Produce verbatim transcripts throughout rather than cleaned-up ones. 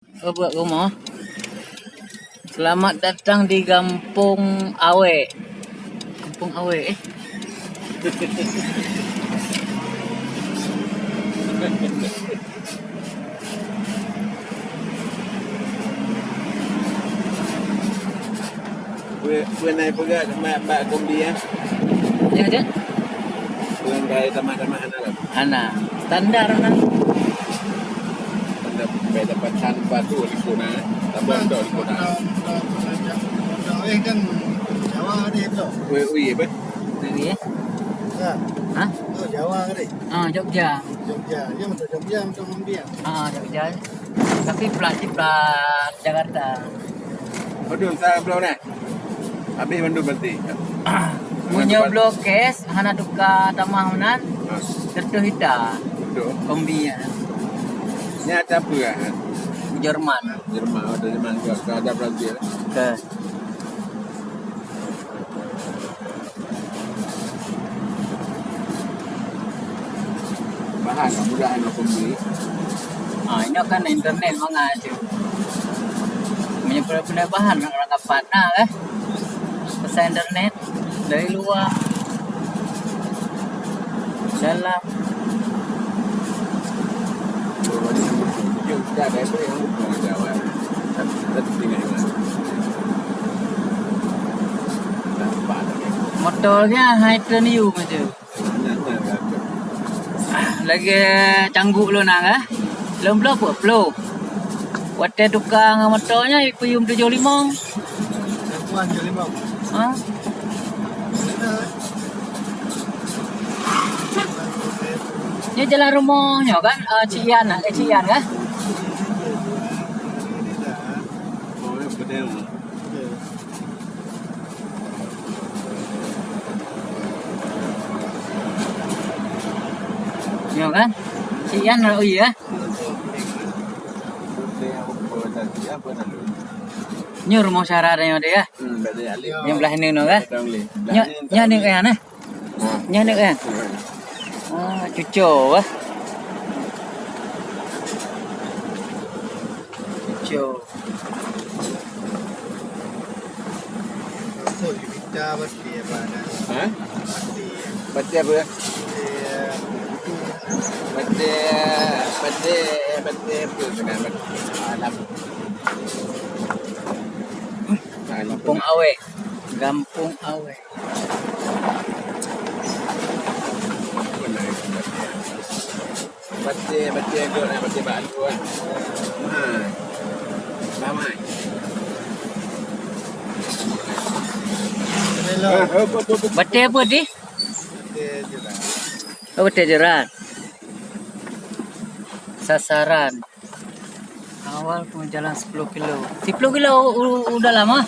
Oh, buat rumah. Selamat datang di Gampong Awek. Gampong Awek, eh? Peue, peue na peugah bak, bak kombi, eh? Ya, Dek. Peue ka tamah-tamah hana lom? Hana. Standar na. Anda bai dapat san batu di Kona, eh? Tambah dok di Kona. Eh, kan Jawa ni tu. Ui, ui, apa? Ui, eh? Ya. Hah? Tu Jawa tadi. Ah, Jogja. Jogja. Ya, betul Jogja, betul Mumbai. Ah, Jogja. Tapi plat, plat Jakarta. Betul, saya belum nak. Habéh mandum berarti. Meunyoe bloe cash, hana tuka tamah meunan, ha, seratus juta. Betul. Kombi nyan. Nyan ata peue, ha? Jerman. Jerman, oh, dari Jerman ke, ke ada Brazil. Ke. Bahan mudah nak pembeli. Ah, ini kan internet mangat tu. Meunyoe peundapat bahan nak orang kapan na, eh? Pasal internet dari luar, dalam. Motor nyan hai turn you macam. Lagèe cangguek lôn na, eh? Lôn bloe peuet ploh. Watèe tuka ngon moto nyan, ipeuhiem tujoh limong. Tujoh limong. Ha? Nyoe jalan rumoh nyoe kan, eh, Cik Yan, eh, Cik Yan kan? Nyoe kan? Cik Yan rot ui, eh? Nyoe rumoh syara nyoe deh, eh? Nyang blah nyoe kan? Nyoe, nyoe ni kan, eh? Nyan ni kan? Ah, cuco, eh. Cuco. Betul, kita pasti apa ada. Ha? Pasti. Pasti apa? Pasti, eh, pasti, pasti, pasti apa dengan pasti? Alam. Gampông Awek. Gampông Awek. Baca, baca agak nak baca bak aku kan. Ha. Ramai. Hello. Ah, apa, apa, apa? Baca apa di? Baca je lah. Oh, baca jerat. Sasaran. Awal pun jalan sepuluh kilo. Sepuluh kilo u, u dalam ah.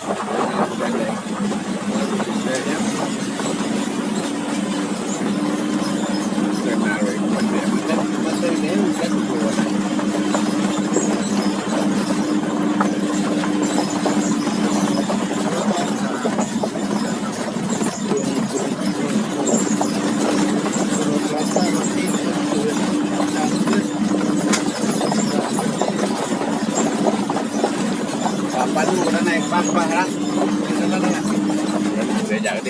Padu na naik pah-pah lah.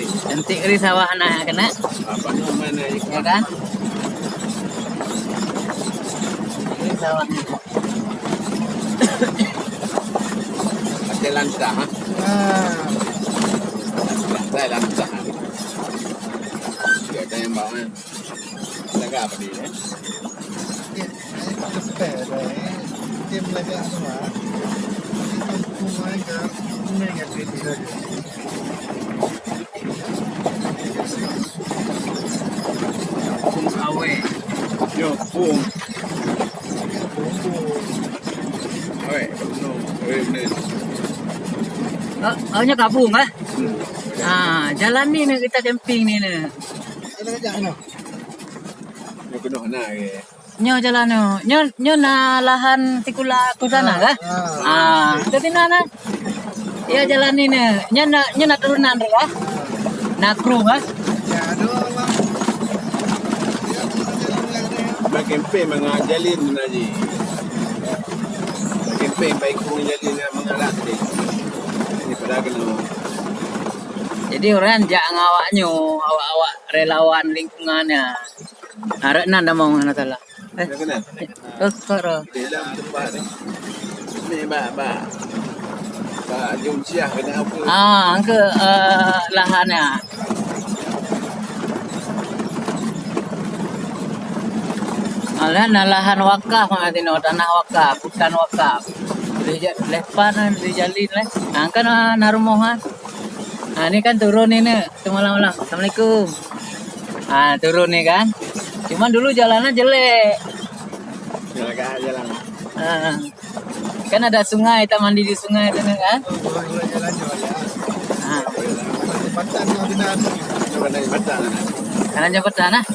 Cantik kali sawah na keunan. Padu mana? Ya kan? Ini sawah. Ada lantah, ha? Ah. Ada lantah. Ada yang bawa, ha? Lagak apa dia, eh? Dia, eh, cepet dah, eh. Dia melagak semua. Dia kampung aja. Ini yang dia jaga. Pung Awek. Yo, pung. Awek, no. Awek, bener. Oh, oh, nyoe kabung, eh? Hmm. Ah, jalan ni, ni kita camping ni, ni. Ada kerja, no? Nyoe keunoe na, eh. Nyoe jalan nyoe. Nyoe, nyoe na lahan sikula ku sana kah? Ah. Ah, ke sini na. Ya jalan ni na. Nyoe na, nyoe na turunan tu kah? Na kru kah? Makin pe mengajalin na ji. Makin Peng baik kurung jadi nyan mangalah tadi. Ini pada kena. Jadi orang jak ngon awak nyoe, awak-awak relawan lingkungan nyan. Harap nan damong hana salah. Eh, Dah kena. Oh, koro. Di dalam tempat ni. Ni bak, bak. Bak Jung Siah kena apa? Ah, angke, eh, lahan ya. Alah, na lahan wakaf mah tino, tanah wakaf, hutan wakaf. Boleh ja-, leh pan, boleh jalin leh. Nah, kan, ah, na rumoh, ah. Ah, ni kan turun ni, ni. Tu malam-malam. Assalamualaikum. Ah, turun ni kan. Cuman dulu jalannya jelek. Jelek, ah, jalan. Ah. Kan ada sungai, kita mandi di sungai tu kan? Ah. Kanan jambatan ah.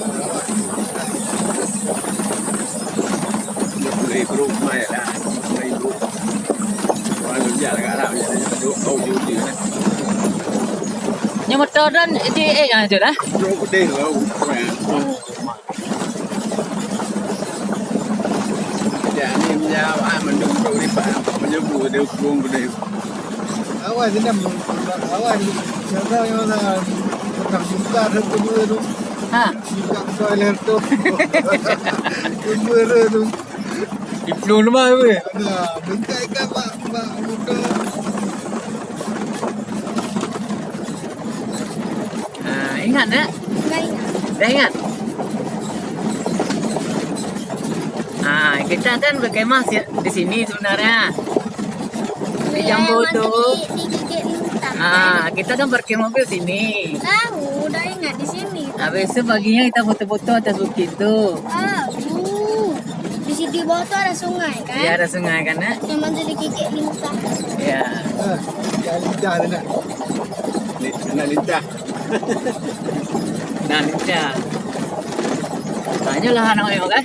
Nyoe motor dan J A aja dah. Jadi, meunyoe awak mandum tu lipat, meunyoe bu dia hukum gede. Awai, sini, awai, siapa yang nak pegang buka tu, kedua tu? Ha. Buka toilet tu. Kedua tu. Di penuh rumah tu. Nah, bengkai kan, Pak, Pak, buka. Ah, ingat tak? Dah ingat. Dah ingat? Ah, kita kan berkemah si-, di sini sebenarnya. Di Jambu tu. Di, di Gigit Lintah. Ah, kita kan parkir mobil sini. Tahu, dah ingat di sini. Habis tu paginya kita foto-foto atas bukit tu. Tahu. Di sini bawah tu ada sungai kan? Ya, ada sungai kan, nak? Yang mana di Gigit Lintah. Ya. Ah, ya, lidah tu nak. Ni, nak lidah. Nah, ni dah. Ha, nyoe lahan awak nyoe kan?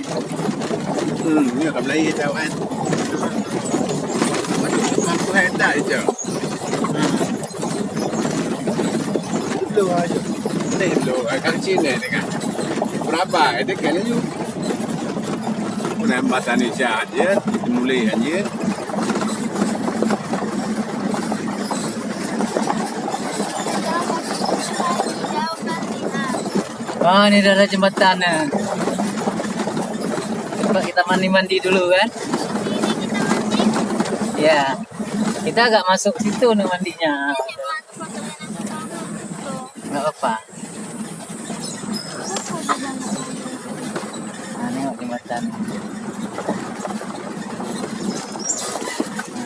Hmm, ni ka mulai tau kan. Masuk ke kampung dah itu. Hmm. Itu aja. Ni tu, kan sini ni kan. Berapa? Ada kan laju. Pernah masa ni sihat je, mulai aja. Oh, ni dah ada jembatan ni. Tempat kita mandi-mandi dulu kan? Ya. Kita agak masuk situ ni mandinya. Enggak apa-apa. Nah, tengok jembatan.